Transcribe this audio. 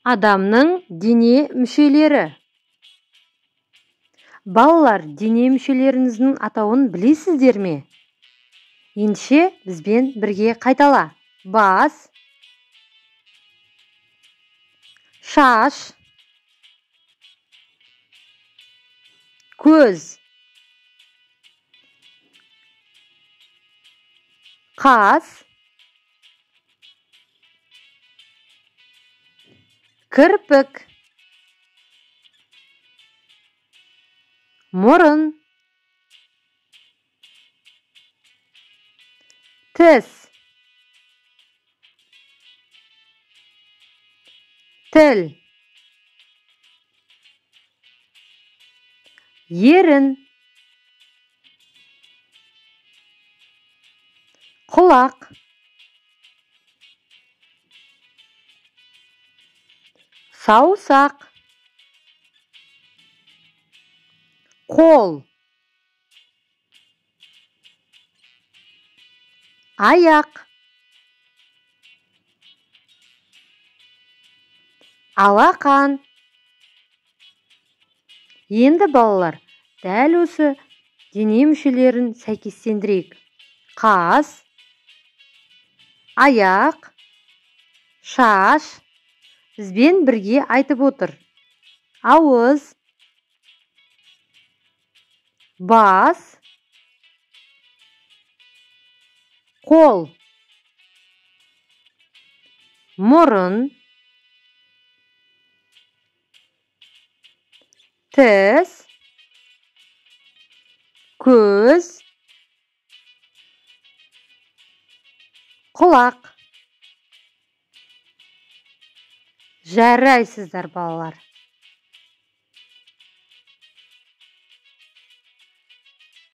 Адамның дене мүшелері. Балалар, дене мүшелеріңіздің атауын білесіздер ме? Ендеше бізбен бірге қайтала. Бас, шаш, көз, қас, кірпік, мұрын, тіс, тіл, ерін, құлақ, саусақ, қол, аяқ, алақан. Енді балалар, дәл осы дене мүшелерін сәйкестендірейік. Қас, аяқ, шаш, бізбен бірге айтып отыр. Ауыз, бас, қол, мұрын, тіс, көз, құлақ. Жарайсыздар, балалар.